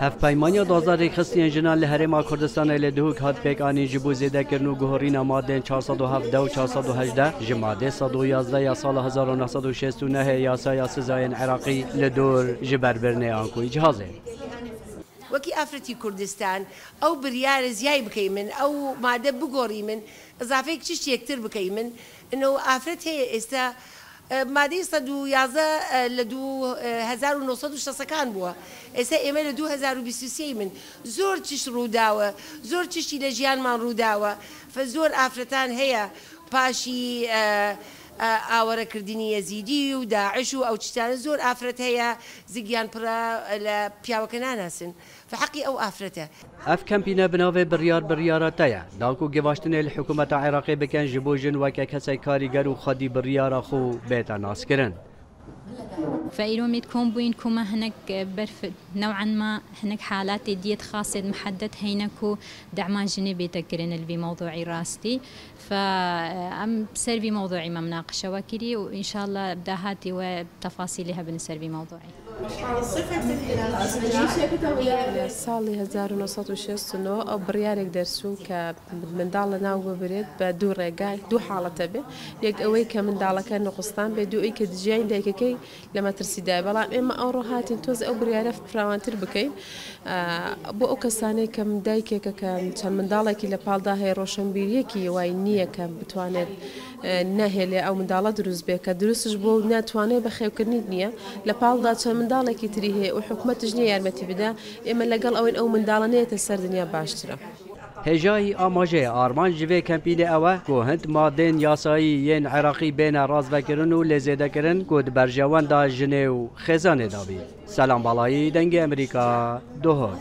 Hevpeymaniya 12 rêkxistiyên jinan li Herêma Kurdistanê li Duhok hat pêkanîn ji bo zêdekirin û guherîna madên 417 û 418 ji madê 111 ya sala 1969 yasaya sizayên Iraqî li dor ji berbirinê anku îcazê. وەکی ئافرەتی کوردستان ئەو بریارە زیای بکەیمن، ئەو مادە بگۆڕیمن، ئیزافەی چشتێکتر بکەیمن. ئینۆ ئافرەت هەیە ئێستا مادەی 111 لە 2960ەکان بووە، ئێستا ئێمە لە 2023 من زۆر چشت ڕووداوە، زۆر چشتی لە ژیانمان ڕووداوە. زۆر ئافرەتان هەیە پاشی ئاوەرەکردنی یەزیدی و داعش و ئەو چشتانە، زۆر ئافرەت هەیە زگیان پڕە لە پیاوەکە ناناسن، فحەقی ئەو ئافرەتە. ئەف کەمپینە بناوێ بڕیار بڕیارە تەیە داکو گەواشتنێ li حکوومەتا عێراقی بکەن ji bo jin weke kesek karîger û xwedî biryara xwe bête naskirin. فإيرو ميت كوم بوين كوما هناك برف نوعا ما هناك حالات ديت خاصة محدد هينكو دعمان جني بيتكرن في موضوعي راستي، فأم سير موضوعي ما مناقشة وكري، وإن شاء الله بداهاتي وتفاصيلها بنسير في موضوعي. ساڵی 1969 ئەو بڕیارێک دەرچوو کە منداڵ لە ناو ببرێت بە دوو ڕێگای دوو حاڵەتە بێ، یەک ئەوەی کە منداڵەکە نقوستان بێ، دوو ئەوی کە ژیانی دایکەکەی لە مەترسیدایە. بەڵام ئێمە ئەوڕۆ هاتین تۆز ئەو بڕیارە فراوانتر بکەین بۆ ئەو کەسانەی کە دایکێکە کە چەند منداڵێکی لە پاڵدا هەیە، ڕۆشنبیریەکی وای نییە کە بتوانێت نەهێلێ ئەو منداڵە دروست بێ، کە دروستش بۆ ناتوانێت بەخێوکردنی نییە، لە پاڵدا چەند منداڵێکی تری هەیە و حکومەتش نییە یارمەتی بدا. ئێمە لەگەڵ ئەوەین ئەو منداڵە نێتە سەر دنیا باشترە. هێژایی ئاماژەیە ئارمان ji vê kempînê ew e ku hind madên yasayî yên Iraqî bêne rastvekirin û lê zêdekirin ku di berjewenda jinê û xêzanê de bî. Selam Balayî, Dengê Amerîka, Duhok.